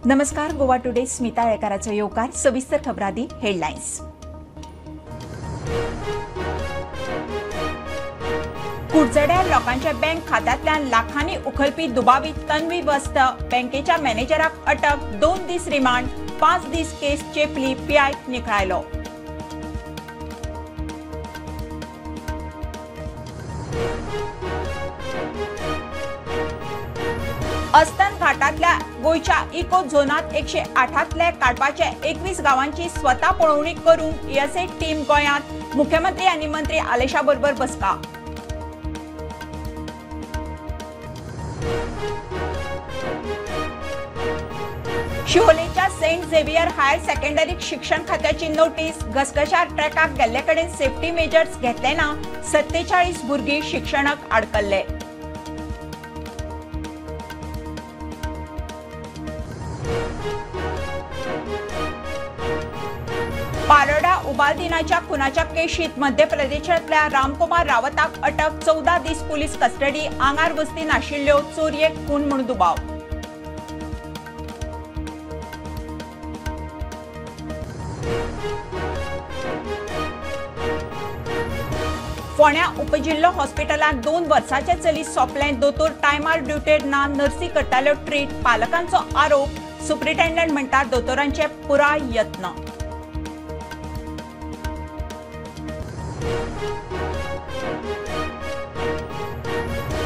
नमस्कार, गोवा टुडे स्मिता येकाराचो येवकार. सविस्तर खबरादी हेडलायन्स. कुडचड्यार लोकांच्या बँक खात्यांतल्यान लाखांनी उखलपी दुबावीत तन्वी वस्त बँकेच्या मॅनेजराक अटक, 2 दीस रिमांड, 5 दीस केस चेपली, पीआयक निखळायलो. अस्तन घाटांतल्या गोंयच्या इको झोनांत 108तले काडपाचे 21 गांवांची स्वता पळोवणी करूंक ईएसए टीम गोंयांत, मुख्यमंत्री आनी मंत्री आलेशा बरोबर बसका. शिवोलेच्या सेंट झेवियर हायर सेकंडरी शिक्षण खात्याची नोटीस, घसघशार ट्रॅकाक गेल्ले कडेन सेफ्टी मेजर्स घेतले ना, 47 भुरगीं शिक्षणाक आडकल्ले. पारोडा उबालदिनाच्या खुनाच्या केशीत मध्य प्रदेशांतल्या रामकुमार रावताक अटक, 14 दीस पुलीस कस्टडी, आंगार वस्ती नाशिल्ल्यो, चोरयेक खून म्हूण दुबाव. फोंड्या उपजिल्हो हॉस्पिटलांत 2 वर्सांचे चली सोंपलें, दोतोर टायमार ड्युटेर ना, नर्सी करताल्यो ट्रीट, पालकांचो आरोप, सुप्रिटेंडंट म्हणटा दोतोरांचे पुराय यत्न.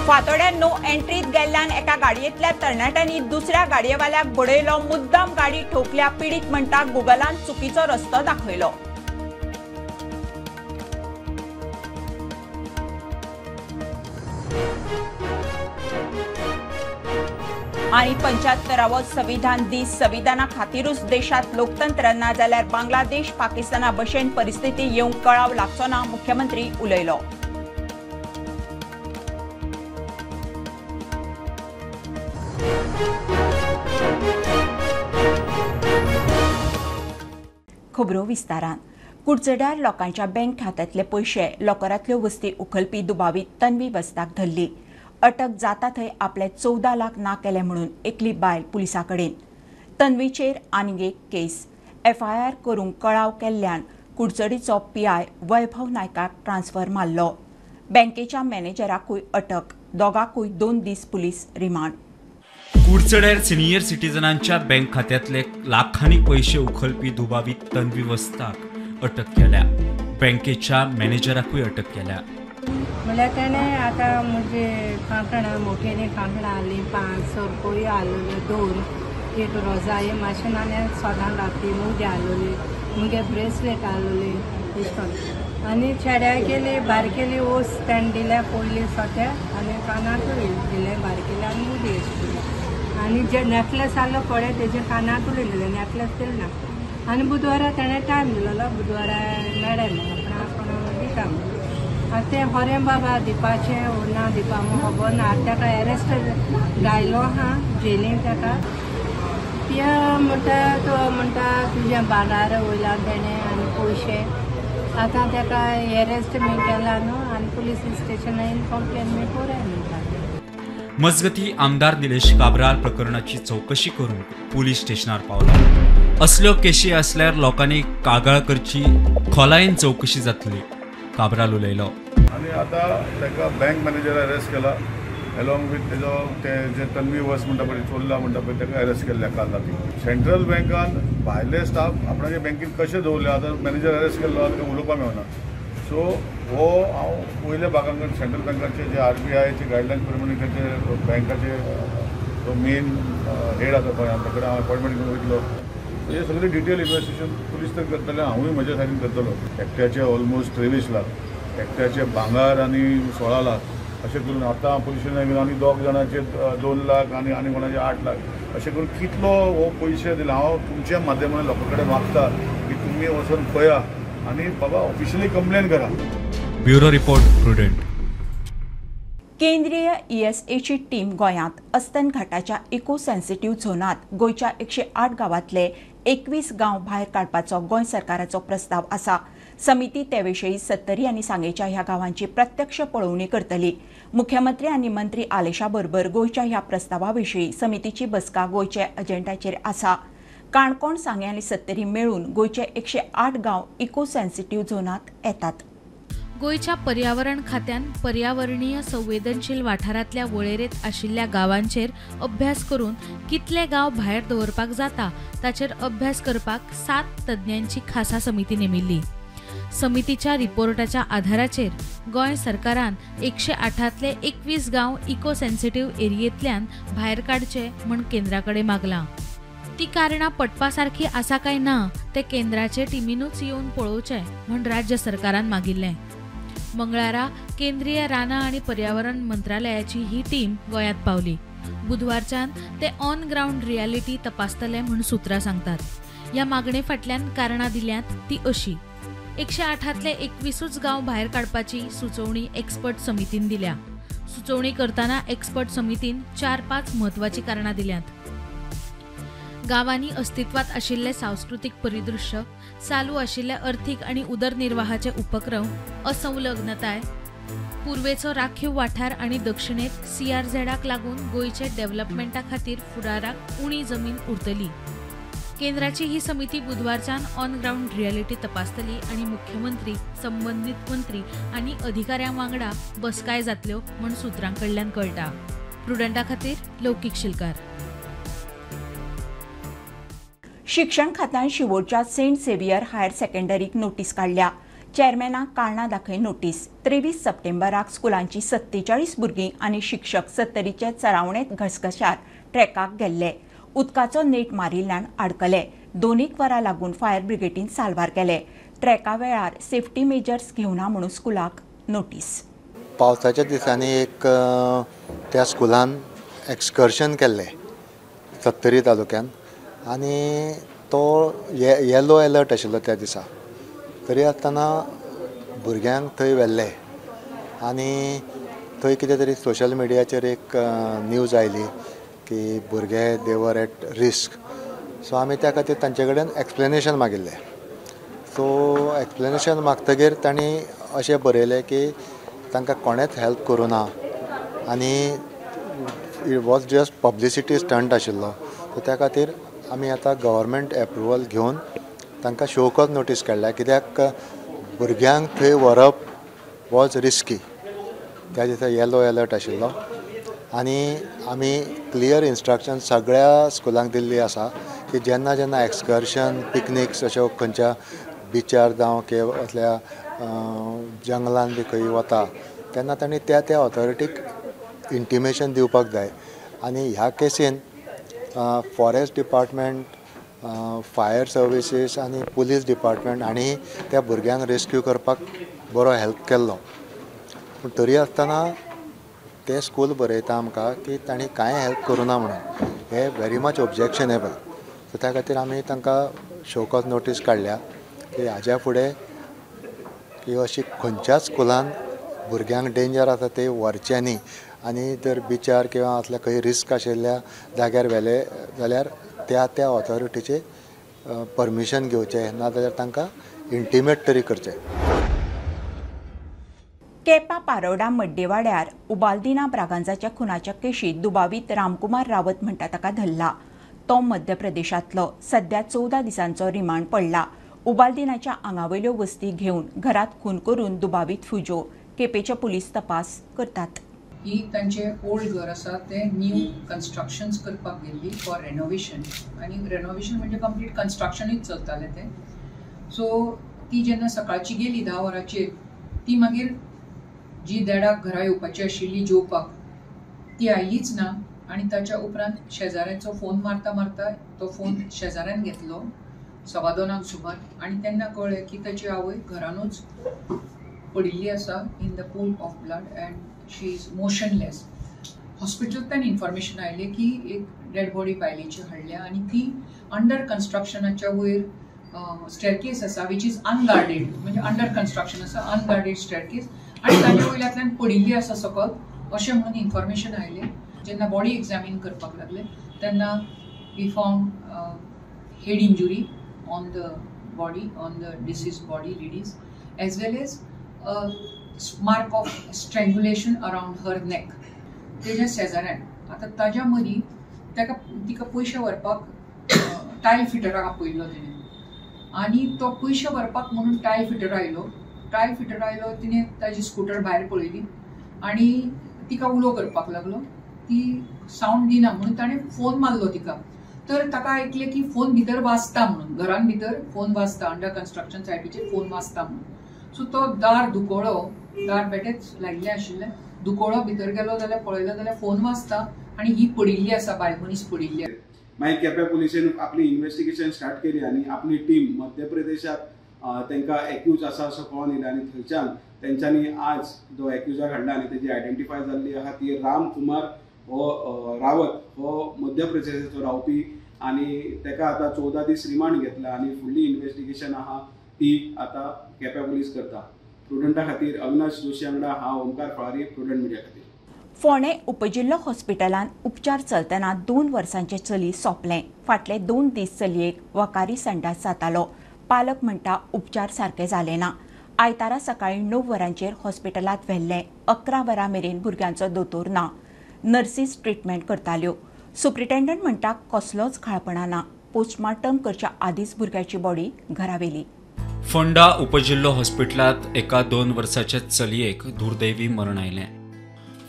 फातोड्या नो एंट्रीत गेल्ल्यान एका गाडयेंतल्या तरणाट्यांनी दुसऱ्या गाडयेवाल्याक बडयलो, मुद्दाम गाडी ठोकल्या, पिडीत म्हणटा गुगलान चुकीचो रस्तो दाखयलो. आनी 75वो संविधान दीस, संविधाना खातीरूच देशांत लोकतंत्र ना जाल्यार बांगलादेश पाकिस्ताना भशेन परिस्थिती येवंक कळाव लागचो ना, मुख्यमंत्री उलयलो. खबरो विस्तारान. कुडचड्यार लोकांच्या बँक खात्यांतले पयशे, लॉकरांतल्यो वस्ती उखलपी दुबावीत तन्वी वस्ताक धरली. अटक जाता थंय आपले 14 लाख ना केले म्हणून एकली बायल पुलिसां कडेन. तन्वीचेर आनीक एक केस, एफआयआर करूंक कळाव केल्ल्यान कुडचडीचो पीआय वैभव नायकाक ट्रान्सफर मारलो. बँकेच्या मॅनेजराकूय अटक, दोगांकूय 2 दीस पुलीस रिमांड. कुडचड्यार सिनियर सिटीजनांच्या बँक खात्यांतले लाखांनी पयशे उखलपी दुबावीत तन्वी वस्ताक अटक केल्या. बँकेच्या मॅनेजराकूय अटक केल्या. म्हणल्यार तेणें आतां म्हणजे कांकणां मोठेली कांकणां हाडलीं 500 रुपया हाडलेल्यो 2, एक रोजाय मातशें नाल्यार सदां घातली मुदी हाडलेली, मुगे ब्रेसलेट हाडलेली अशें करून. आनी चेड्या केली बारकेली ओस तेणें दिल्या पयली सोत्या आनी कानांतूय दिलें बारकेली आनी मुदी अशें केली. आनी जे नॅकलेस आहलो पळय तेजे कानांतूय दिलें, नॅकलेस दिलें ना. आनी बुधवारा तेणें टायम दिलेलो, बुधवारा मेळ्ळें म्हणून आपणाक दिता म्हणून. आतां तें खरें बाबा दिवपाचें ना दिवपा म्हूण खबर ना. आतां ताका एरेस्ट घायलो आहा जेलीन ताका. त्या म्हणटा तो म्हणटा तुजें भांगार वयला तेणें आनी पयशे. आतां ताका एरेस्ट बी केला न्हू आनी पुलीस स्टेशनान कंप्लेन बी करूया म्हणटा. मजगती आमदार निलेश काब्राल प्रकरणाची चौकशी करूंक पुलीस स्टेशनार पावला. असल्यो केशी आसल्यार लोकांनी कागाळ करची, खोलायेन चौकशी जातली, काब्राल उलयलो. आनी आतां ताका बँक मॅनेजर अरेस्ट केला एलॉंग वीथ तेजो ते जे तन्वी वस म्हणटा पळय चोरला म्हणटा पळय ताका अरेस्ट केल्ल्या काल राती. सेंट्रल बँकान भायले स्टाफ आपणाच्या बँकेन कशें दवरले, आतां मॅनेजर अरेस्ट केल्लो ताका उलोवपाक मेळना. सो हो हांव वयल्या भागांक सेंट्रल बँकाचे जे आरबीआयचे गायडलायन्स प्रमाणे ताचे बँकाचे जो मेन हेड आसा गोंयांत ताका हांव अपॉयंटमेंट घेवन वयतलो. हे सगळे डिटेल इन्वेस्टिगेशन पुलीस तर करतले, हांवूय म्हज्या सायडीन करतलो. एकट्याचे ऑलमोस्ट 23 लाख, एकट्याचे भांगार आनी 16 लाख अशें करून आतां पुलिशेन आनी 2 जाणांचे 2 लाख आनी आनी कोणाचे 8 लाख अशें करून कितलो हो पयशे दिला. हांव तुमच्या माध्यमांतल्यान लोकां कडेन मागता की तुमी वचून पळया आनी बाबा ऑफिशियली कंप्लेन करा. Bureau report, Prudent. केंद्रीय ईएसएची टीम गोंयांत अस्तन घाटाच्या इको सेन्सिटीव झोनांत गोंयच्या 108 गांवांतले 21 गांव भायर काडपाचो गोंय सरकाराचो प्रस्ताव आसा. समिती ते विशीं सत्तरी आनी सांगेच्या ह्या गांवांची प्रत्यक्ष पळोवणी करतली. मुख्यमंत्री आनी मंत्री आलेशा बरोबर गोंयच्या ह्या प्रस्तावा विशीं समितीची बसका गोंयच्या एजेंडाचेर आसा. काणकोण, सांगें आनी सत्तरी मेळून गोंयचे 108 गांव इको सेन्सिटीव झोनांत येतात. गोंयच्या पर्यावरण खात्यान पर्यावरणीय संवेदनशील वाठारांतल्या वळेरेंत आशिल्ल्या गांवांचेर अभ्यास करून कितले गांव भायर दवरपाक जाता ताचेर अभ्यास करपाक 7 तज्ञांची खासा समिती नेमिल्ली. समितीच्या रिपोर्टाच्या आधाराचेर गोंय सरकारान 108तले 21 गांव इको सेन्सिटीव एरियेंतल्यान भायर काडचे म्हूण केंद्रा कडेन मागलां. ती कारणां पटपा सारकी आसा काय ना ते केंद्राचे टिमीनूच येवन पळोवचें म्हूण राज्य सरकारान मागिल्लें. मंगळारा केंद्रीय रानां आनी पर्यावरण मंत्रालयाची ही टीम गोंयांत पावली. बुधवारच्यान ते ऑन ग्रावंड रियालिटी तपासतले म्हूण सुत्रां सांगतात. ह्या मागणे फाटल्यान कारणां दिल्यांत ती अशी: 108तले 21 गांव भायर काडपाची सुचोवणी एक्सपर्ट समितीन दिल्या. सुचोवणी करतना एक्सपर्ट समितीन 4-5 म्हत्वाचीं कारणां दिल्यांत. गांवांनी अस्तित्वात आशिल्ले सांस्कृतीक परिदृश्य, चालू आशिल्ले अर्थीक आनी उदरनिर्वाहाचे उपक्रम, असंलग्नताय, पूर्वेचो राखीव वाठार आनी दक्षिणेत सीआरझेडाक लागून गोंयचे डेव्हलपमेंटा खातीर फुडाराक उणी जमीन उरतली. केंद्राची ही समिती बुधवारच्यान ऑन ग्रावंड रियालिटी तपासतली आनी मुख्यमंत्री, संबंदीत मंत्री आनी अधिकाऱ्यां वांगडा बसकाय जातल्यो म्हूण सुत्रां कडल्यान कळटा. प्रुडंटा खातीर लौकीक शिलकार. शिक्षण खात्यान शिवोडच्या सेंट झेवियर हायर सेकंडरीक नोटीस काडल्या. चेअरमॅनाक कारणां दाखय नोटीस. 23 सप्टेंबराक स्कुलांची 47 भुरगीं आनी शिक्षक सत्तरीचे चरावणेंत घसघशार ट्रॅकाक गेल्ले. उदकाचो नेट मारिल्ल्यान आडकले. 2 वरां लागून फायर ब्रिगेडीन साल्वार केले. ट्रॅका वेळार सेफ्टी मेजर्स घेवना म्हणून स्कुलाक नोटीस. पावसाच्या दिसांनी एक त्या स्कुलान एक्सकर्शन केल्लें सत्तरी तालुक्यान आनी तो येलो एलर्ट आशिल्लो त्या दिसा. तरी आसतना भुरग्यांक थंय व्हेल्ले आनी थंय कितें तरी सोशल मिडियाचेर एक न्यूज आयली की भुरगे they were at risk. So आमी त्या खातीर तांचे कडेन एक्सप्लेनेशन मागिल्लें. सो एक्सप्लेनेशन मागतगीर तांणी अशें बरयलें की तांकां कोणेंच हेल्प करूं ना आनी it was just publicity stunt आशिल्लो. सो त्या खातीर आमी आतां गव्हर्मेंट एप्रुवल घेवन तांकां शो कॉज नोटीस काडल्या, कित्याक भुरग्यांक थंय व्हरप वॉज रिस्की. त्या दिसा येलो एलर्ट आशिल्लो आनी आमी क्लियर इन्स्ट्रक्शन सगळ्या स्कुलांक दिल्ली आसा की जेन्ना जेन्ना एक्सकर्शन, पिकनिक्स अश्यो खंयच्या बिचार जावं किंवा असल्या जंगलान बी खंय वता तेन्ना तांणी त्या त्या ऑथॉरिटीक इंटिमेशन दिवपाक जाय. आनी ह्या casein forest department, fire services आनी पुलीस डिपार्टमेंट हांणी त्या भुरग्यांक रेस्क्यू करपाक बरो हेल्प केल्लो. पूण तरी आसतना ते स्कूल बरयता आमकां की तांणी कांय हेल्प करूं ना म्हणून, हें व्हेरी मच ऑब्जेक्शनेबल. सो त्या खातीर आमी तांकां शो कॉज नोटीस काडल्या की हाज्या फुडें की अशी खंयच्याच स्कुलान भुरग्यांक डेंजर आसा ते व्हरचें न्ही आनी जर बिचार किंवा असल्या खंय रिस्क आशिल्ल्या जाग्यार व्हेले जाल्यार त्या त्या ऑथॉरिटीचे परमिशन घेवचें, ना जाल्यार तांकां इंटिमेट तरी करचें. केपा पारोडा मड्डेवाड्यार उबालदिना ब्रागांजाच्या खुनाच्या केशीत दुबावीत रामकुमार रावत म्हणटा ताका धरला. तो मध्य प्रदेशांतलो. सध्या 14 दिसांचो रिमांड पडला. उबालदिनाच्या आंगावयल्यो वस्ती घेवन घरात खून करून दुबावीत फुजो. केपेचे पुलीस तपास करतात. ही तांचे ओल्ड घर आसा तें न्यू कन्स्ट्रक्शन्स करपाक गेल्ली फॉर रेनोवेशन आनी रेनोवेशन म्हणजे कंप्लीट कन्स्ट्रक्शनूच चलतालें तें. सो ती जेन्ना सकाळची गेली 10 वरांचेर ती मागीर जी देडाक घरा येवपाची आशिल्ली जेवपाक ती आयलीच ना आनी ताच्या उपरांत शेजाऱ्याचो फोन मारता मारता तो फोन शेजाऱ्यान घेतलो 2:15 सुमार आनी तेन्ना कळ्ळें की ताची आवय घरानूच पडिल्ली आसा in the pool of blood and she is motionless. हॉस्पिटलांतल्यान information आयलें की एक डेड बॉडी बायलेची हाडल्या आनी ती अंडर कन्स्ट्रक्शनाच्या वयर स्टेरकेस आसा which is unguarded, म्हणजे अंडर कन्स्ट्रक्शन आसा अनगार्डेड स्टेरकेस आनी ताजे वयल्यांतल्यान पडिल्ली आसा सकल अशें म्हणून इन्फॉर्मेशन आयलें. जेन्ना बॉडी एग्जामीन करपाक लागले तेन्ना we found head injury on the body, on the deceased body ladies. as well as mark of strangulation around her neck. तेज्या शेजाऱ्यान आतां ताज्या मदीं ताका तिका पयशे व्हरपाक टायल फिटराक आपयल्लो तेणें आनी तो पयशे व्हरपाक म्हणून टायल फिटर आयलो. टायल फिटर आयलो, तिणें ताजी स्कुटर भायर पळयली आनी तिका उलो करपाक लागलो. ती सावंड दिना म्हणून ताणें फोन मारलो तिका. तर ताका आयकलें की फोन भितर वाजता म्हणून, घरान भितर फोन वाजता, अंडर कन्स्ट्रक्शन सायटीचेर फोन वाजता म्हणून. सो तो दार दुकोळो, दार बेठेच लायिल्लें आशिल्लें, दुकोळो भितर गेलो जाल्यार पळयलो जाल्यार फोन वाजता आनी ही पडिल्ली आसा, बायल मनीस पडिल्ली. मागीर केप्यां पुलिशेन आपली इन्वेस्टिगेशन स्टार्ट केली आनी आपली टीम मध्य प्रदेशाक तांकां एक्यूज आसा असो कळोन येयलें आनी थंयच्यान तेंच्यांनी आज जो एक्युजाक हाडला आनी तेजी आयडेंटिफाय जाल्ली आहा ती राम कुमार हो रावत हो मध्य प्रदेशाचो रावपी आनी ताका आतां 14 दीस रिमांड घेतला आनी फुडली इन्वेस्टिगेशन आहा ती आतां केप्यां पुलीस करता. प्रुडंटा खातीर अविनाश जोशी वांगडा हांव ओमकार फळारी, प्रुडंट मिडिया खातीर. फोंडें उपजिल्लो हॉस्पिटलांत उपचार चलतना 2 वर्सांचें चली सोंपलें. फाटले 2 दीस चलयेक वकारी संडास जातालो. पालक म्हणटा उपचार सारके जाले ना. आयतारा सकाळीं 9 वरांचेर हॉस्पिटलांत व्हेल्लें. 11 वरां मेरेन भुरग्यांचो दोतोर ना. Nurses treatment करताल्यो. सुप्रिटेंडंट म्हणटा कसलोच खाळपणा ना. पोस्टमार्टम करच्या आदींच भुरग्याची बॉडी घरा व्हेली. फोंडा उपजिल्लो हॉस्पिटलांत एका 2 वर्साच्या चलयेक दुर्दैवी मरण आयलें.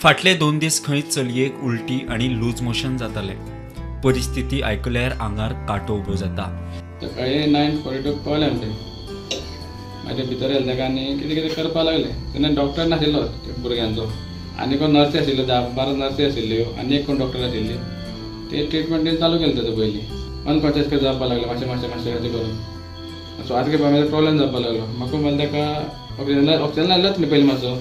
फाटले 2 दीस खंय चलयेक उलटी आनी लूज मोशन जातालें. परिस्थिती आयकल्यार आंगार कांटो उबो जाता. सकाळी 9:42 पावले आमचे. मागीर भितर येयले ताका आनी कितें कितें करपाक लागले. तेन्ना डॉक्टर नाशिल्लो भुरग्यांचो, आनी कोण नर्सी आशिल्ल्यो, 10-12 नर्सी आशिल्ल्यो आनी एक कोण डॉक्टर आशिल्ली. ते ट्रिटमेंट चालू केलें तेजो पयलीं. अनकॉन्शियस कशें जावपाक लागलें, मातशें मातशें मातशें अशें करून श्वास घेवपाक मागीर प्रॉब्लेम जावपाक लागलो. म्हाका म्हणलें ताका ऑक्सिजन लायलोच न्ही पयलीं मातसो,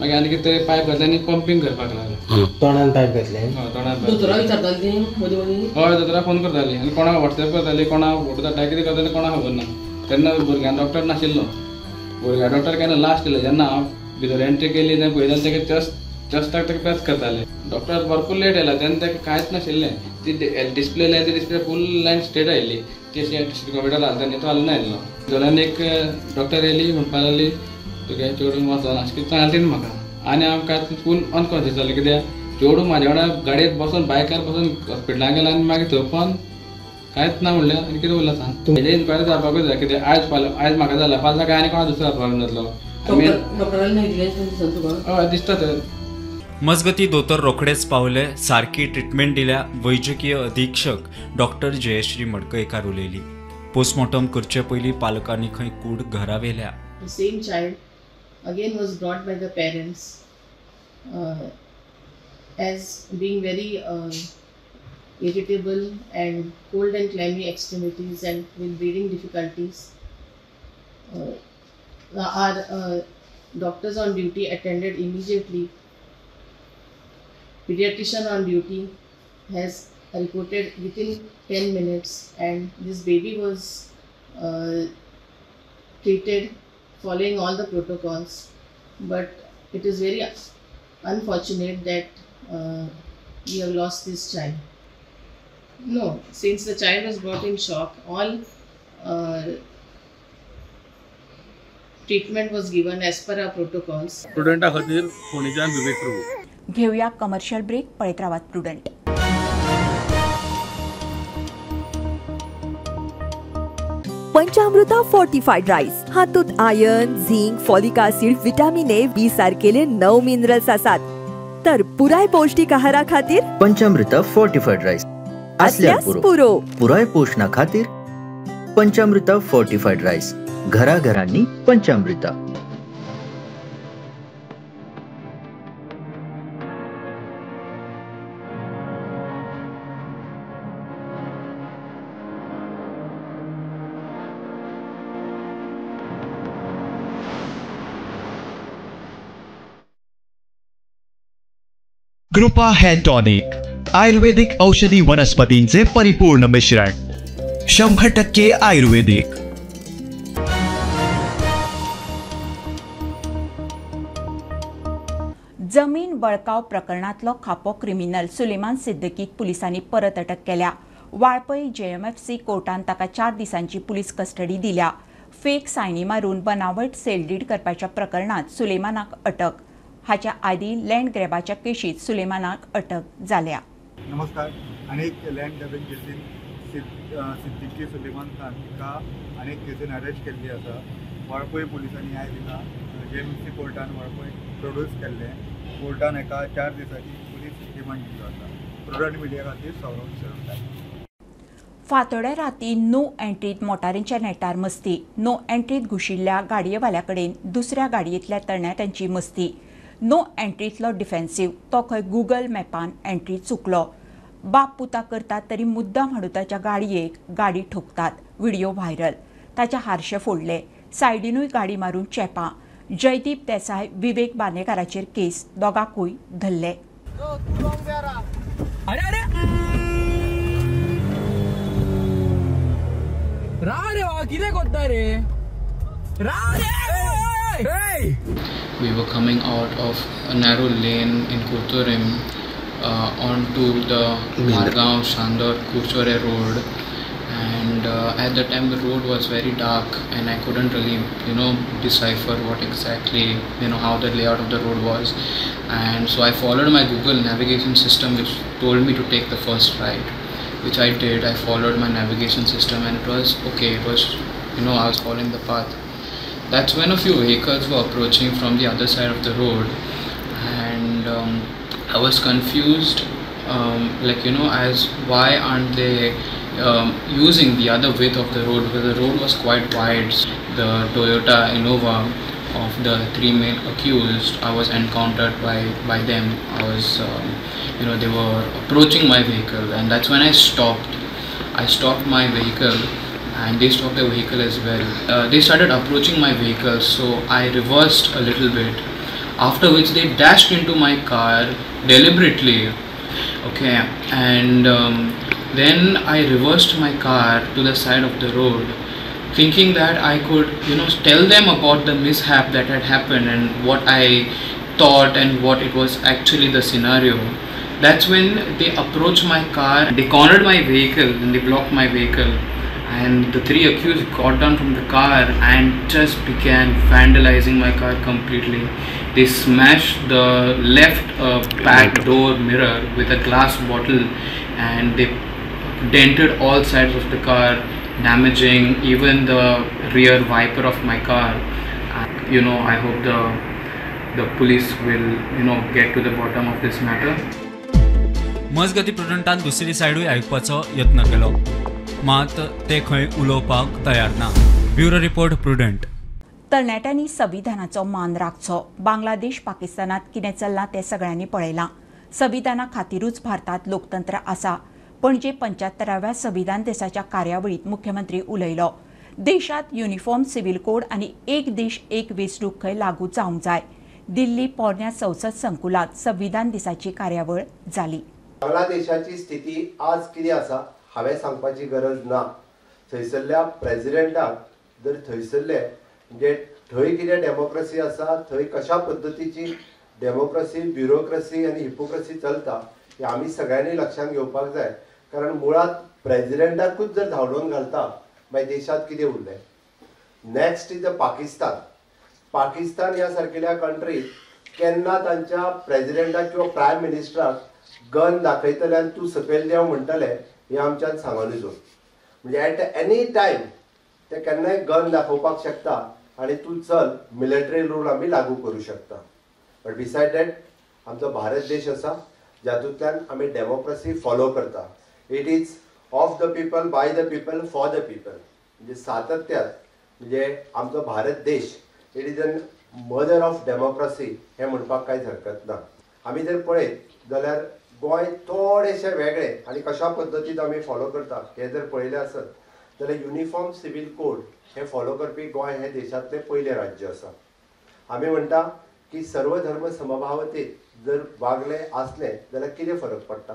मागीर आनी कितें तरी पायप घातलें आनी पंपींग करपाक लागलें. तोंडान पायप घातलें? हय, तोंडान. दोतोराक विचारताली ती मदीं मदीं? हय, दोतोराक फोन करताली आनी कोणाक वॉट्सएप करताली, कोणाक फोटो धाडटा, कितें करताली कोणाक खबर ना. तेन्ना भुरग्यांक डॉक्टर नाशिल्लो. भुरग्यां डॉक्टर केन्ना लास्ट येयलो, जेन्ना हांव भितर एंट्री केली तेन्ना पळयतालें ताका चस्टाक ताका प्रेस करताले. डॉक्टर भरपूर लेट येयला तेन्ना ताका कांयच नाशिल्लें. ती डिस्प्ले लायन, ती डिस्प्ले फूल लायन स्ट्रेट आयिल्ली, ती अशी कंप्युटर घालता न्ही तो हालना आयिल्लो. जाल्यार एक डॉक्टर येयली म्हणपाक लागली तुगे चेडूं वचना अशें कितें सांगलें तिणें म्हाका. आनी हांव कांय फूल अनकॉन्शियस जालें, कित्याक चेडूं म्हाज्या वांगडा गाडयेंत बसून बायकार बसून हॉस्पिटलान गेलां आनी मागीर थंय पावन कांयच ना म्हणल्यार आनी कितें उरलां सांग. हेजे इन्क्वायरी जावपाकूच जाय, कित्याक आयज म्हाका जाला, फाल्यां काय आनी कोणा दुसरो प्रॉब्लेम जातलो. हय दिसता तर. मजगती दोतोर रोखडेच पावले, सारकी ट्रिटमेंट दिल्या. वैजकीय अधीक्षक डॉक्टर जयश्री मडकयकार उलयली. पोस्टमॉर्टम करचे पयलीं पालकांनी खंय कूड घरा व्हेल्या. The same child again was brought by the parents as being very irritable and cold and clammy extremities and with breathing difficulties. Our doctors on duty attended immediately. Pediatrician on duty has reported within 10 minutes and this baby was treated following all the protocols, but it is very unfortunate that we have lost this child. No, since the child was brought in shock, all treatment was given as per our protocols. Prudenta खातीर फोंडेच्यान विवेक प्रभू. घेऊया commercial break. पळयत रावात prudent. पंचामृता fortified rice हातूंत iron, zinc, folic acid, vitamin A, B सारकेले 9 minerals आसात. तर पुराय पौष्टिक आहारा खातीर पंचामृता फोर्टिफाईड राईस असल्यास पुरो. पुराय पोषणा खातीर पंचामृता फोर्टिफाईड राईस, घराघरांनी पंचामृता. कृपा हेअर टॉनिक, आयुर्वेदिक औषधी वनस्पतींचे परिपूर्ण मिश्रण, 100% आयुर्वेदिक. जमीन बळकाव प्रकरणातलो खापो क्रिमिनल सुलेमान सिद्दीकीक पुलिसांनी परत अटक केल्या. वाळपय जेएमएफसी कोर्टान ताका 4 दिसांची पुलीस कस्टडी दिल्या. फेक सायनी मारून बनावट सेल डीड करपाच्या प्रकरणात सुलेमानाक अटक. हाच्या आदीं लँड ग्रॅबाच्या केशीत सुलेमानाक अटक जाल्या. नमस्कार. अनेक लँड ग्रॅबिंग केसीन सिद्दीकी सुलेमान खान हिका अनेक केसीन अरेस्ट केल्ली आसा. वाळपय पुलिसांनी आयज हिका जेएमसी कोर्टान वाळपय प्रोड्यूस केल्लें. कोर्टान एका 4 दिसांची पुलीस रिमांड दिल्लो आसा. प्रुडंट मिडिया खातीर सौरभ सरकार. फातोड्या राती नो एंट्रीत मोटारींच्या नेटार मस्ती. नो एंट्रीत घुशिल्ल्या गाडयेवाल्या कडेन दुसऱ्या गाडयेंतल्या तरणाट्यांची मस्ती. नो एंट्रींतलो डिफेन्सीव तो खंय गुगल मॅपान एंट्री चुकलो. बाप पुता करतात तरी मुद्दाम हाडून ताच्या गाडयेक गाडी ठोकतात. Video viral. ताचे हारशे फोडले. सायडीनूय गाडी मारून चेपां. जयदीप देसाय विवेक बांदेकाराचेर केस. दोगांकूय धरले. We were coming out of a narrow lane in Curtorim onto the Margao Shandor Curchorem road, and at the time the road was very dark and I couldn't really, you know, decipher what exactly, you know, how the layout of the road was. And so I followed my Google navigation system, which told me to take the first right, which I did. I followed my navigation system and it was okay. It was, you know, I was following the path. That's when a few vehicles were approaching from the other side of the road, and I was confused, like, you know, as why aren't they using the other width of the road, because the road was quite wide. The Toyota Innova of the three main accused, I was encountered by them. I was, you know, they were approaching my vehicle, and that's when I stopped. I stopped my vehicle and they stopped their vehicle as well. They started approaching my vehicle, so I reversed a little bit, after which they dashed into my car deliberately. Okay, and then I reversed my car to the side of the road, thinking that I could, you know, tell them about the mishap that had happened and what I thought and what it was actually the scenario. That's when they approached my car, they cornered my vehicle and they blocked my vehicle, and the three accused got down from the car and just began vandalizing my car completely. They smashed the left back door mirror with a glass bottle and they dented all sides of the car, damaging even the rear wiper of my car. You know, I hope the police will, you know, get to the bottom of this matter. मजगती प्रुडंटान दुसरी सायडूय आयकुपाचो यत्न केलो, मात ते खंय उलोवपाक तयार ना. Bureau report, Prudent. तरणाट्यांनी संविधानाचो मान राखचो. बांगलादेश पाकिस्तानात कितें चल्लां तें सगळ्यांनी पळयलां. संविधाना खातीरूच भारतांत लोकतंत्र आसा. पणजे 75व्या संविधान दिसाच्या कार्यावळींत मुख्यमंत्री उलयलो. देशांत युनिफॉर्म सिव्हिल कोड आनी एक देश एक वेंचणूक खंय लागू जावंक जाय. दिल्ली पोरण्या संसद संकुलांत संविधान दिसाची कार्यावळ जाली. बांगलादेशाची स्थिती आज कितें आसा हांवें सांगपाची गरज ना. थंयसरल्या प्रेजिडेंटाक जर थंयसरले म्हणजे थंय कितें डेमोक्रसी आसा, थंय कशा पद्दतीची डेमोक्रसी, ब्युरोक्रसी आनी हिपोक्रसी चलता हें आमी सगळ्यांनी लक्षांत घेवपाक जाय. कारण मुळांत प्रेजिडेंटाकूच जर धांवडोवन घालता मागीर देशांत कितें उरलें. Next is the Pakistan. Pakistan ह्या सारकेल्या कंट्रीत केन्ना तांच्या प्रेजिडेंटाक किंवा प्रायम मिनिस्टराक गन दाखयतले आनी तूं सकयल देंव म्हणटले हें आमच्यान सांगून नजो. म्हणजे एट एनी टायम ते केन्नाय गन दाखोवपाक शकता आनी तूं चल, मिलिटरी रूल आमी लागू करूं शकता. बट बिसायड that आमचो भारत देश आसा जातूंतल्यान आमी डेमोक्रसी फॉलो करता. It is of the people, by the people, for the people. म्हणजे सातत्यात म्हणजे आमचो भारत देश it is an mother of democracy हें म्हणपाक कांयच हरकत ना. आमी जर पळयत जाल्यार गोंय थोडेशें वेगळें आनी कशा पद्दतीन आमी फॉलो करता हें जर पळयलें आसत जाल्यार युनिफॉर्म सिव्हील कोड हें फॉलो करपी गोंय हें देशांतलें पयलें राज्य आसा. आमी म्हणटा की सर्व धर्म समभावतेत जर वागले आसले जाल्यार कितें फरक पडटा.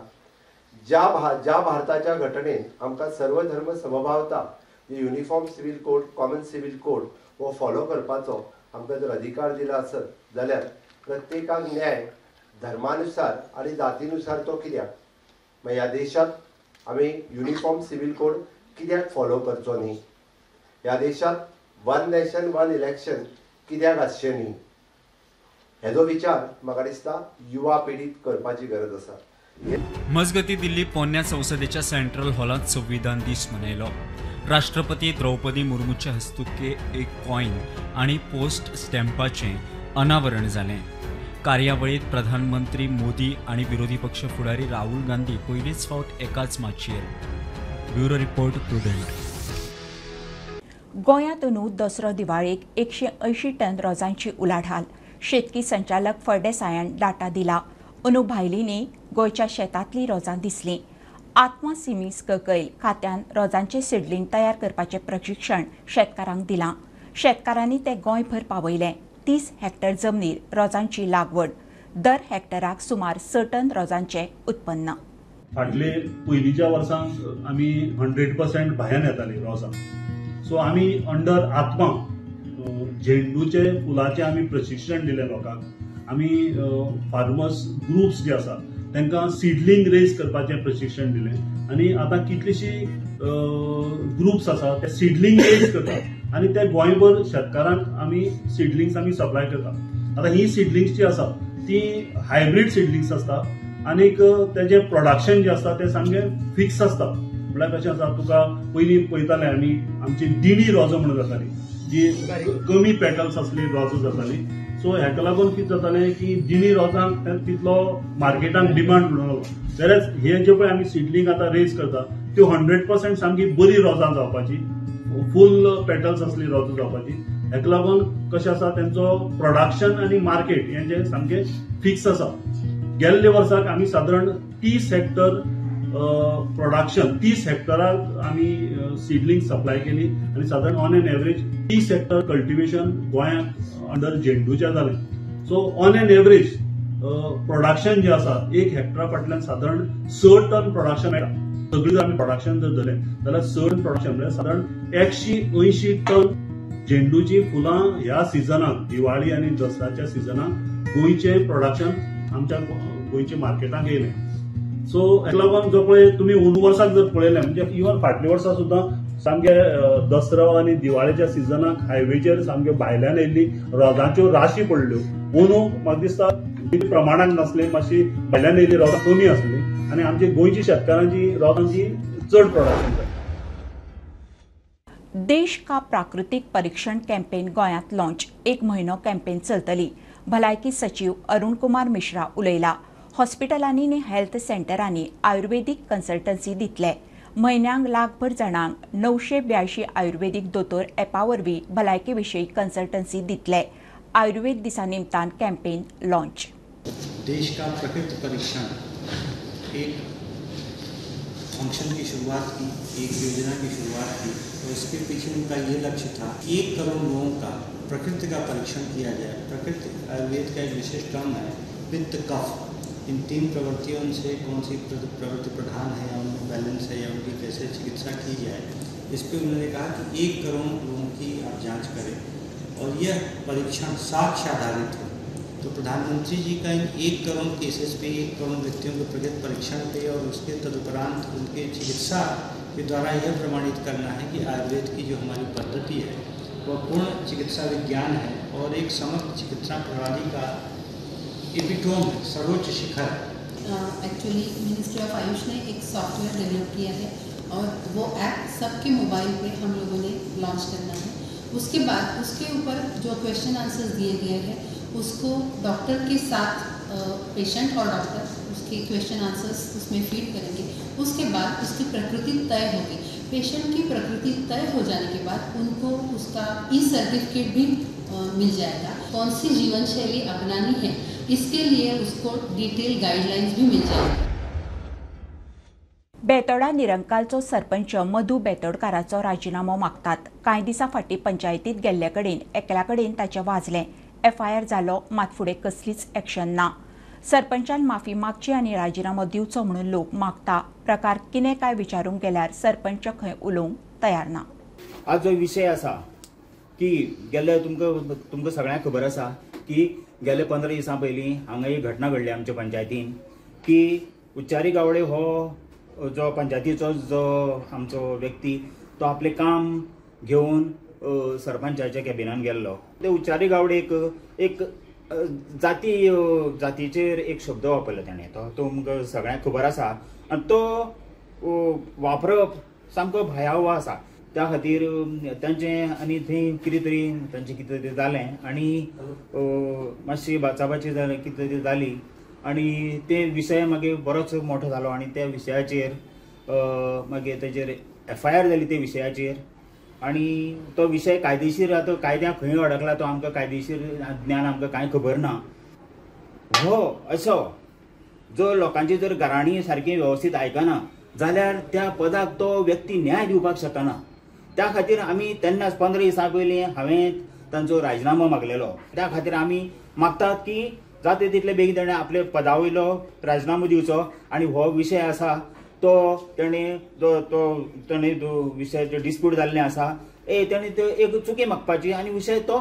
ज्या भारताच्या घटनेन आमकां सर्व धर्म समभावता uniform civil code, common civil code हो फॉलो करपाचो आमकां जर अधिकार दिला आसत जाल्यार प्रत्येकाक न्याय धर्मानुसार आनी जातीनुसार तो कित्याक. मागीर ह्या देशांत आमी युनिफॉर्म सिव्हील कोड कित्याक फॉलो करचो न्ही. ह्या देशांत वन नॅशन वन इलेक्शन कित्याक आसचें न्ही हेजो विचार म्हाका दिसता युवा पिढीत करपाची गरज आसा. मजगती दिल्ली पोन्न्या संसदेच्या सेंट्रल हॉलांत संविधान दीस मनयलो. राष्ट्रपती द्रौपदी मुर्मूचे हस्तुके एक कॉइन आनी पोस्ट स्टॅम्पाचें अनावरण जालें. कार्यावळीत प्रधानमंत्री मोदी आनी विरोधी पक्ष फुडारी राहुल गांधी पयलीच फावट एकाच माचयेर. Bureau report, Prudent. गोंयांत अंदू दसरो दिवाळेक 180 टन रोजांची उलाढाल. शेतकी संचालक फळदेसायान डाटा दिला. अंदू भायलींनी गोंयच्या शेतांतलीं रोजां दिसलीं. आत्मा सिमीस ककयल खात्यान रोजांचें सिडलिंग तयार करपाचें प्रशिक्षण शेतकारांक दिलां. शेतकारांनी तें गोंयभर पावयलें. 30 हेक्टर जमनीर रोजांची लागवड. दर हेक्टराक सुमार 6 टन रोजांचें उत्पन्न. फाटले पयलींच्या वर्सांक आमी 100% भायल्यान येताली रोजां. सो आमी अंडर आत्मा झेंडूचे फुलाचें आमी प्रशिक्षण दिलें लोकांक. आमी फार्मर्स ग्रुप्स जे आसा तांकां सिडलिंग रेज करपाचें प्रशिक्षण दिलें आनी आतां कितलीशी ग्रुप्स आसा ते सिडलिंग रेज करतात आनी ते गोंयभर शेतकारांक आमी सिडलिंग्स आमी सप्लाय करता. आतां ही सिडलिंग्स जी आसा ती हायब्रीड सिडलिंग्स आसता आनीक तेजें प्रोडक्शन जें आसता तें सामकें फिक्स आसता. म्हळ्यार कशें आसा, तुका पयलीं पळयताले आमी आमची दिणी रोजां म्हणून जाताली, जी कमी पेटल्स आसली रोजां जाताली. सो हेका लागून कितें जातालें की दिणी रोजांक तितलो मार्केटान डिमांड म्हणून. जाल्यार हे जे पळय आमी सिडलिंग आतां रेज करता त्यो 100% सामकी बरी रोजां जावपाची, फूल पेटल्स असली रोजां जावपाची. हेका लागून कशें आसा तेंचो प्रोडक्शन आनी मार्केट हें जें सामकें फिक्स आसा. गेल्ले वर्साक आमी सादारण 30 हेक्टर प्रोडक्शन, 30 हेक्टराक आमी सिडलिंग सप्लाय केली आनी सादारण on an average 30 hectare cultivation गोंयांत अंडर झेंडूच्या जालें. So on an average production जें आसा 1 हेक्टरा फाटल्यान सादारण 6 टन प्रोडक्शन मेळटा. सगळीं आमी प्रोडक्शन जर धरलें जाल्यार 6 टन प्रोडक्शन म्हळ्यार सादारण 180 टन झेंडूची फुलां ह्या सिजनाक, दिवाळी आनी दसऱ्याच्या सिजनाक गोंयचें प्रोडक्शन आमच्या गोंयच्या मार्केटाक येयलें. सो हेका लागून जो पळय तुमी अंदू वर्साक जर पळयलें म्हणजे इवन फाटल्या वर्सा सुद्दां सामके दसरो आनी दिवाळेच्या सिजनाक हायवेचेर सामक्यो भायल्यान येयल्ली रोजांच्यो राशी पडल्यो. अंदू म्हाका दिसता प्रमाणाक नासली, मातशी भायल्यान येयल्ली रोजां कमी आसली आनी आमची गोंयची शेतकारांची रोजांची चड प्रोडक्शन जालें. देश का प्राकृतीक परीक्षण कॅम्पेन गोंयांत लॉन्च. 1 म्हयनो कॅम्पेन चलतली. भलायकी सचीव अरुण कुमार मिश्रा उलयला. हॉस्पिटलांनी आनी हेल्थ सेंटरांनी आयुर्वेदीक कन्सल्टन्सी दितले. म्हयन्यांक लाखभर जाणांक 982 आयुर्वेदीक दोतोर एपा वरवीं भलायके विशीं कन्सल्टन्सी दितले. आयुर्वेद दिसा निमतान कॅम्पेन लॉन्च. देश का प्रकृति परीक्षण एक फंक्शन की शुरुआत की, एक योजना की शुरुआत की और इसके पीछे उनका ये लक्ष्य था 1 करोड़ लोगों का प्रकृति का परीक्षण किया जाए. प्रकृति आयुर्वेद का एक विशेष टर्म है, पित्त कफ, इन 3 प्रवृत्तियों से कौन सी प्रवृत्ति प्रधान है या उनमें बैलेंस है या उनकी कैसे चिकित्सा की जाए, इस पर उन्होंने कहा कि 1 करोड़ लोगों की आप जांच करें और यह परीक्षण साक्ष्य आधारित हो. तो प्रधानमंत्री जी का in 1 crore cases pay, 1 crore व्यक्तियों के प्रगत परीक्षण पे और उसके तदुपरांत उनके चिकित्सा के द्वारा यह प्रमाणित करना है कि आयुर्वेद की जो हमारी पद्धति है वह पूर्ण चिकित्सा विज्ञान है और एक समग्र चिकित्सा प्रणाली का एपिटोम है, सर्वोच्च शिखर। एक्चुअली मिनिस्ट्री ऑफ आयुष ने एक सॉफ्टवेयर डेवलप किया है और वो ऐप सबके मोबाइल पे हम लोगों ने लॉन्च करना है। उसके बाद उसके ऊपर जो क्वेश्चन आंसर्स दिए गए हैं उसको डॉक्टर के साथ पेशेंट और डॉक्टर उसके क्वेश्चन आंसर्स उसमें फीड करेंगे। उसके बाद उसकी प्रकृति तय होगी। पेशेंट की प्रकृति तय हो जाने के बाद उनको उसका ई सर्टिफिकेट भी मिल जाएगा। कौन सी जीवन शैली अपनानी है इसके लिए उसको डिटेल गाइडलाइंस भी मिल जाएगी। बेतोडा निरंकालचो सरपंच मधू बेतोडकाराचो राजीनामो मागतात। कांय दिसां फाटीं पंचायतींत गेल्ले कडेन एकल्या कडेन ताचें वाजलें। एफआयआर जालो, मात फुडें कसलीच एक्शन ना। सरपंचान माफी मागची आनी राजीनामो दिवचो म्हणून लोक मागता। प्रकार कितें काय विचारूंक गेल्यार सरपंच खंय उलोवंक तयार ना। आज जो विशय आसा की गेल्ले तुमकां तुमकां सगळ्यांक खबर आसा की गेले 15 दिसां पयलीं हांगा एक घटना घडली आमच्या पंचायतीन की उच्चारी गावडे हो जो पंचायतीचो जो आमचो व्यक्ती तो आपलें काम घेवन सरपंचाच्या कॅबिनान गेल्लो. ते उच्चारी गावडे एक एक जाती जातीचेर एक शब्द वापरलो ताणें, तो तुमकां सगळ्यांक खबर आसा आनी तो वापरप सामको भयावह आसा. त्या खातीर तांचें आनी थंय कितें तरी तांचें कितें तरी जालें आनी मातशी बाचाबाची जाली, कितें तरी जाली आनी ते विशय मागीर बरोच मोठो जालो आनी त्या विशयाचेर मागीर तेजेर एफआयआर जाली त्या विशयाचेर आनी तो विशय कायदेशीर आतां कायद्या खंय अडकला तो आमकां कायदेशीर ज्ञान आमकां कांय खबर ना. हो असो जो लोकांची जर घराणी सारकी वेवस्थीत आयकना जाल्यार त्या पदाक तो व्यक्ती न्याय दिवपाक शकना. त्या खातीर आमी तेन्नाच 15 दिसां पयलीं हांवें तांचो राजिनामो मागलेलो. त्या खातीर आमी मागतात की जाता तितले बेगीन ताणें आपल्या पदा वयलो राजिनामो दिवचो आनी हो विशय आसा तो तेणें जो तो तेणें जो विशय डिस्प्यूट जाल्ले आसा तेणें ते एक चुकी मागपाची आनी विशय तो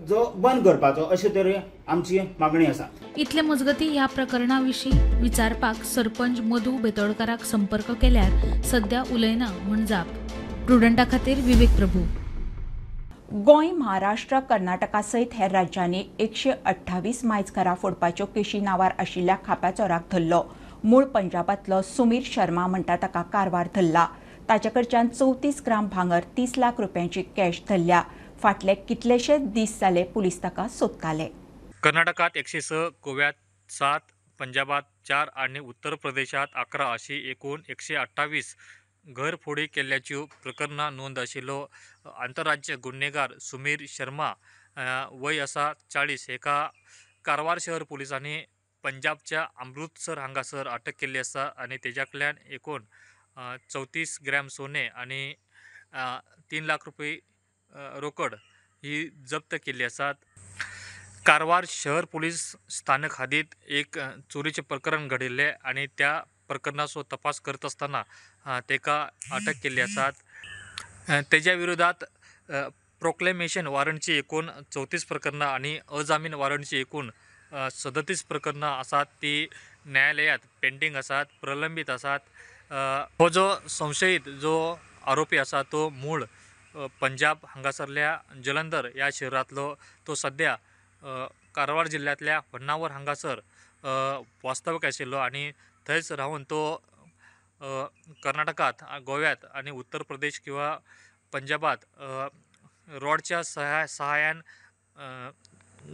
जो बंद करपाचो अशे तरेन आमची मागणी आसा. इतले मजगती ह्या प्रकरणा विशीं विचारपाक सरपंच मधू बेतोडकाराक संपर्क केल्यार सध्या उलयना म्हूण जाप. प्रुडंटा खातीर विवेक प्रभू. गोंय, महाराष्ट्र, कर्नाटका सयत हेर राज्यांनी 128 मायज घरां फोडपाच्यो केशी नांवार आशिल्ल्या खाप्या चोराक धरलो. मूळ पंजाबांतलो सुमीर शर्मा म्हणटा ताका कारवार धरला. ताचे कडच्यान 34 ग्राम भांगर, 30 लाख रुपयांची कॅश धरल्या. फाटले कितलेशेच दीस जाले पुलीस ताका सोदताले. कर्नाटकात 106, गोव्यात 7, पंजाबात 4 आनी उत्तर प्रदेशात 11 अशी एकूण 128 घरफोडी केल्ल्याच्यो प्रकरणां नोंद आशिल्लो आंतरराज्य गुन्हेगार सुमीर शर्मा वय आसा 40 हेका कारवार शहर पुलिसांनी पंजाबच्या अमृतसर हांगासर अटक केल्ली आसा आनी तेज्या कडल्यान एकूण 34 ग्रॅम सोने आनी 3 लाख रुपये रोकड ही जप्त केल्ली आसात. कारवार शहर पुलीस स्थानक हदीत एक चोरीचें प्रकरण घडिल्लें आनी त्या प्रकरणाचो तपास करत आसतना ताका अटक केल्ली आसात. तेज्या विरोधात प्रोक्लेमेशन वॉरंटची एकूण 34 प्रकरणां आनी अजामीन वॉरंटची एकूण 37 प्रकरणां आसात ती न्यायालयात पेंडींग आसात, प्रलंबीत आसात. हो जो संशयीत जो आरोपी आसा तो मूळ पंजाब हांगासरल्या जलंधर ह्या शहरांतलो, तो सद्या कारवार जिल्ल्यांतल्या होन्नावर हांगासर वास्तव्याक आशिल्लो आनी थंयच रावन तो कर्नाटकात, गोव्यात आनी उत्तर प्रदेश किंवा पंजाबात रॉडच्या सहाय्यान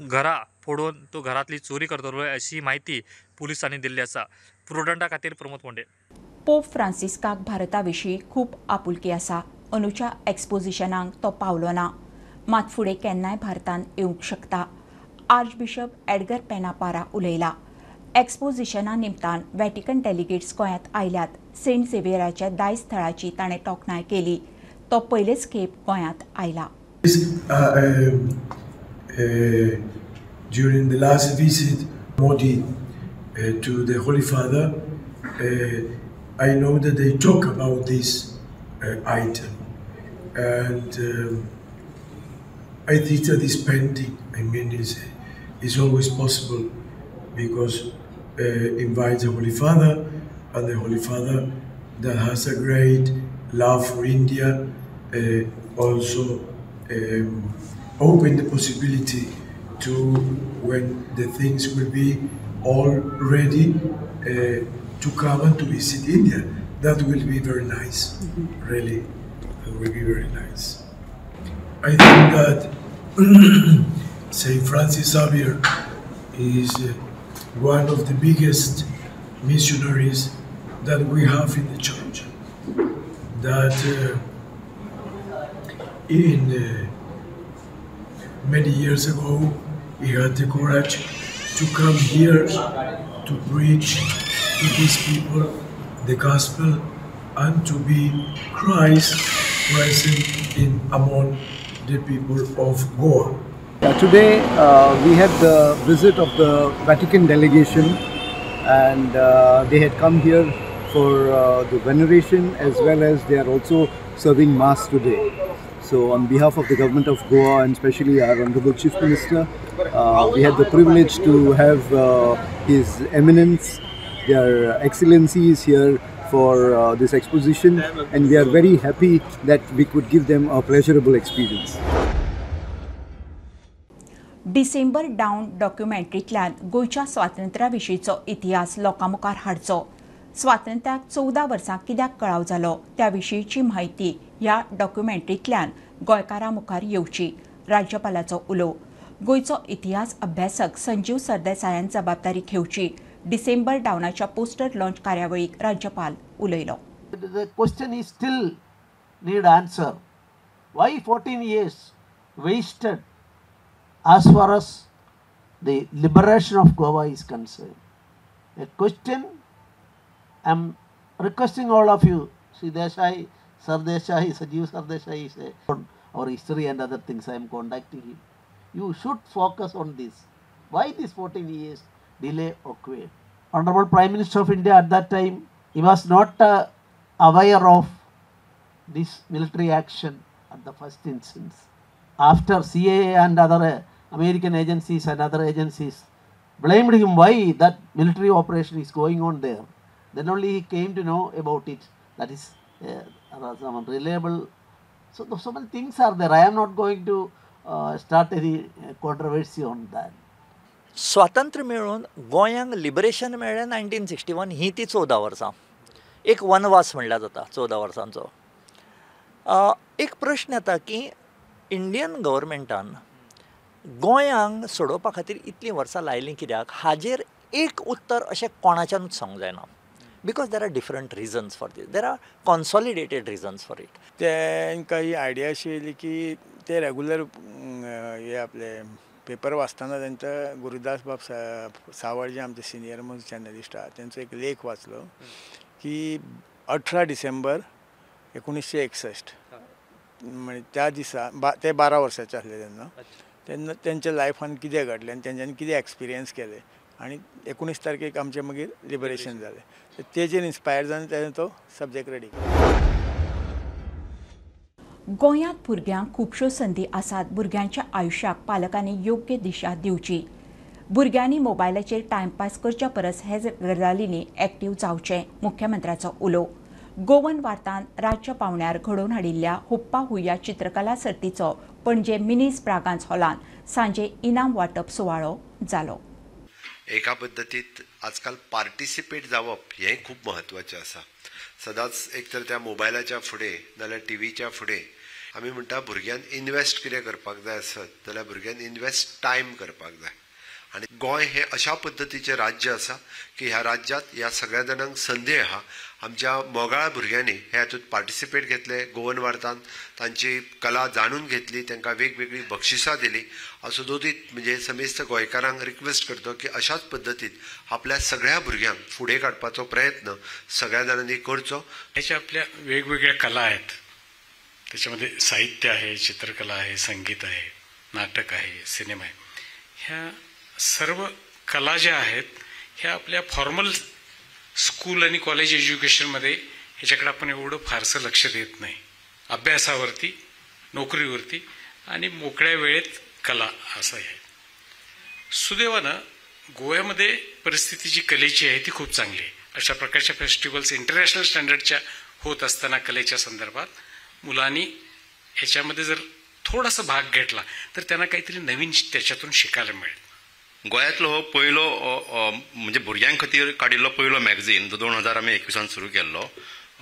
घरां फोडून तो घरांतली चोरी करतलो अशी म्हायती पुलिसांनी दिल्ली आसा. प्रुडंटा खातीर प्रमोद मोंडे. पोप फ्रांसिस्काक भारता विशीं खूब आपुलकी आसा. अंदूच्या एक्सपोजिशनाक तो पावलो ना, मात फुडें केन्नाय भारतान येवंक शकता. Archbishop Edgar पेनापारा उलयला. एक्सपोजिशना निमतान व्हॅटिकन डेलिगेट्स गोंयांत आयल्यात. सेंट झेवियराच्या दायज थळाची ताणें तोखणाय केली. तो पयलेच खेप गोंयांत आयला. During the last visit Modi to the Holy Father, I know that they talk about this item, and I think that is pending. I mean, it's always possible because invites the Holy Father, and the Holy Father that has a great love for India also open the possibility to, when the things will be all ready, to come and to visit India. That will be very nice, really. That will be very nice. I think that Saint Francis Xavier is one of the biggest missionaries that we have in the church. That in many years ago, he had the courage to come here to preach to these people the gospel and to be Christ present in among the people of Goa. Today we had the visit of the Vatican delegation, and they had come here for the veneration, as well as they are also serving Mass today. So on behalf of the government of Goa and especially our Honorable Chief Minister, we had the privilege to have His Eminence, their Excellencies here for this exposition, and we are very happy that we could give them a pleasurable experience. December Dawn डॉक्युमेंटरींतल्यान गोंयच्या स्वातंत्र्या विशींचो इतिहास लोकां मुखार हाडचो. स्वातंत्र्याक 14 वर्सां कित्याक कळाव जालो त्या विशींची म्हायती ह्या डॉक्युमेंटरींतल्यान गोंयकारां मुखार येवची, राज्यपालाचो उलो. गोंयचो इतिहास अभ्यासक संजीव सरदेसायान जबाबदारी घेवची. डिसेंबर डावनाच्या पोस्टर लॉन्च कार्यावळीक राज्यपाल उलयलो. The question is still need answer. Why 14 years wasted as far as the liberation of Goa is concerned? A question I am requesting all of you, Sri Desai, Sardesai, Sanjeev Sardesai is on our history and other things. I am contacting him. You should focus on this. Why this 14 years delay occurred? Honorable Prime Minister of India at that time, he was not aware of this military action at the first instance. After CIA and other American agencies and other agencies blamed him why that military operation is going on there, then only he came to know about it. That is some reliable. So many things are there. I am not going to start any controversy on that. स्वातंत्र्य मेळून गोंयांक liberation मेळ्ळें 1961 ही ती 14 वर्सां, एक वनवास म्हणल्यार जाता 14 वर्सांचो. एक प्रश्न येता की इंडियन गव्हर्मेंटान गोंयांक सोडोवपा खातीर इतलीं वर्सां लायलीं कित्याक, हाजेर एक उत्तर अशें कोणाच्यानूच सांगूंक जायना. Because there are different reasons for this, there are consolidated reasons for it. तांकां ही आयडिया अशी येयली की ते रेगुलर हे आपले पेपर वाचतना तांच्या गुरुदास बाब सावळ जे आमचे सिनियर मोस्ट जर्नलिस्ट आहा तेंचो एक लेख वाचलो की 18 डिसेंबर 1961 म्हणजे त्या दिसा ते 12 वर्साचे आसले तेन्ना, तेन्ना तेंच्या लायफान कितें घडलें आनी तेंच्यांनी कितें एक्सपिरियन्स केलें आनी 19 तारखेक आमचें मागीर लिबरेशन जालें. तेजेर इन्स्पायर जावन तेणें तो सब्जेक्ट रेडी केलो. गोंयांत भुरग्यांक खुबश्यो संदी आसात. भुरग्यांच्या आयुश्याक पालकांनी योग्य दिशा दिवची. भुरग्यांनी मोबायलाचेर टायमपास करच्या परस हेर गजालींनी एक्टीव जावचें, मुख्यमंत्र्याचो उलो. गोवन वार्तान राज्य पांवड्यार घडोवन हाडिल्ल्या हुप्पा हुया चित्रकला सर्तीचो पणजे मिनीस ब्रागांज हॉलांत सांजे इनाम वांटप सुवाळो जालो. एका पद्दतीत आजकाल पार्टिसिपेट जावप हें खूब म्हत्वाचें आसा. सदांच एक तर त्या मोबायलाच्या फुडें नाजाल्यार टीव्हीच्या फुडें आमी म्हणटा भुरग्यान इन्वेस्ट कितें करपाक जाय आसत जाल्यार भुरग्यान इन्वेस्ट टायम करपाक जाय. आनी गोंय हें अशा पद्दतीचें राज्य आसा की ह्या राज्यांत ह्या सगळ्या जाणांक संदी आहा. आमच्या मोगाळ भुरग्यांनी हे हातूंत पार्टिसिपेट घेतले, गोवन वार्तान तांची कला जाणून घेतली, तांकां वेगवेगळीं बक्षिसां दिली. असो दोदीत म्हणजे समेस्त गोंयकारांक रिक्वेस्ट करतो की अशाच पद्दतीन आपल्या सगळ्या भुरग्यांक फुडें काडपाचो प्रयत्न सगळ्या जाणांनी करचो. ह्याच्या आपल्या वेगवेगळ्या कला आहेत, त्याच्यामध्ये साहित्य आहे, चित्रकला आहे, संगीत आहे, नाटक आहे, सिनेमा आहे. ह्या सर्व कला ज्या आहेत ह्या आपल्या फॉर्मल स्कूल आणि कॉलेज एज्युकेशनमध्ये ह्याच्याकडे आपण एवढं फारसं लक्ष देत नाही. अभ्यासावरती, नोकरीवरती आणि मोकळ्या वेळेत कला असं आहे. सुदैवानं गोव्यामध्ये परिस्थिती जी कलेची आहे ती खूप चांगली आहे. अशा प्रकारच्या फेस्टिवल्स इंटरनॅशनल स्टँडर्डच्या होत असताना कलेच्या संदर्भात मुलांनी ह्याच्यामध्ये जर थोडासा भाग घेतला तर त्यांना काहीतरी नवीन त्याच्यातून शिकायला मिळेल. गोंयांतलो हो पयलो म्हणजे भुरग्यां खातीर काडिल्लो पयलो मॅगझीन जो 2021 सुरू केल्लो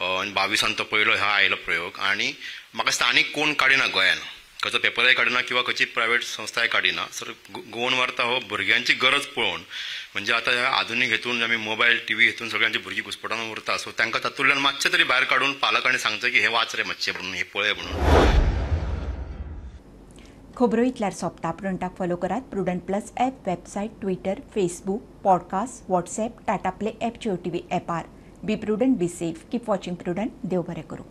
आनी 22 तो पयलो हा आयलो प्रयोग. आनी म्हाका दिसता आनीक कोण काडिना गोंयान, खंयचो पेपरय काडिना किंवा खंयची प्रायवेट संस्थाय काडिना. सर गोवन वार्ता हो भुरग्यांची गरज पळोवन म्हणजे आतां ह्या आधुनीक हेतून आमी मोबायल टीव्ही हेतून सगळ्यांची भुरगीं घुस्पटान उरता, सो तांकां तातूंतल्यान मातशें तरी भायर काडून पालकांनी सांगचें की हें वाच रे मातशें म्हणून, हें पळय म्हणून. खबरो इतल्यार सोंपता. प्रुडंटाक फॉलो करात Prudent plus app, website, Twitter, Facebook, podcast, WhatsApp, Tata Play app, Jio TV ॲपार. Be prudent, be safe, keep watching Prudent. देव बरें करूं.